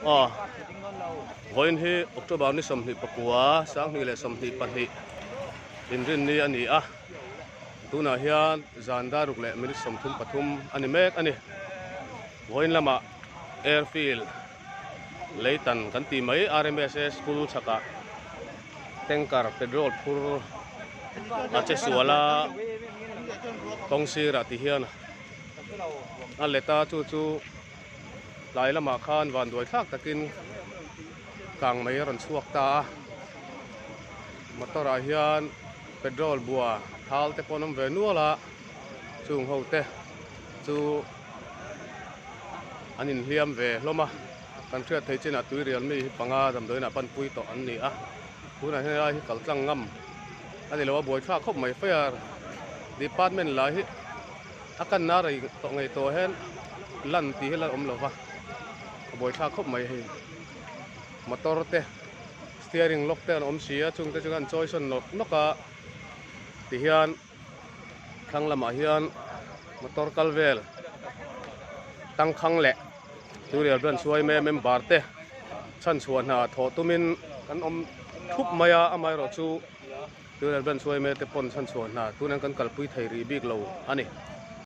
Aw vawiin hi October ni 24 2022 inrinni a ni a tunah hian zan dar ruk leh minute 33 a ni mek a ni vawiin lamah airfield leitan kan tih mai RMSA school chhakah tanker petrol phur a che sual a kawng sirah ti hian a let a chu chu tlai lamah khan van duai thlak takin kang mai a rawn chhuak ta a motor ah hian petrol bua thal te pawh an awm ve nual a chung ho te chu an inhliam ve hlawm a kan hriat theih chinah tui rial mi hi panga damdawiin ah panpui tawh an ni a tunah hian helai hi kal tlang ngam a ni lo a buaithlak khawp mai fire department lah hi a kanna rei tawh ngei tawh hian lan tih hi la awm lo va a buaithlak khawp mai hei motor te steering lock te an awm si a chungte chu an chawi sawn nawk nawk a tihian thlang lamah hian motor kal vel tangkhang leh turial branch yma member te chhanchhuah hna thawh tumin kan awm thup mai a amaherawhchu turial branch yma te pawn chhanchhuah hna tunah hian kan kalpui thei rih bik lo a ni.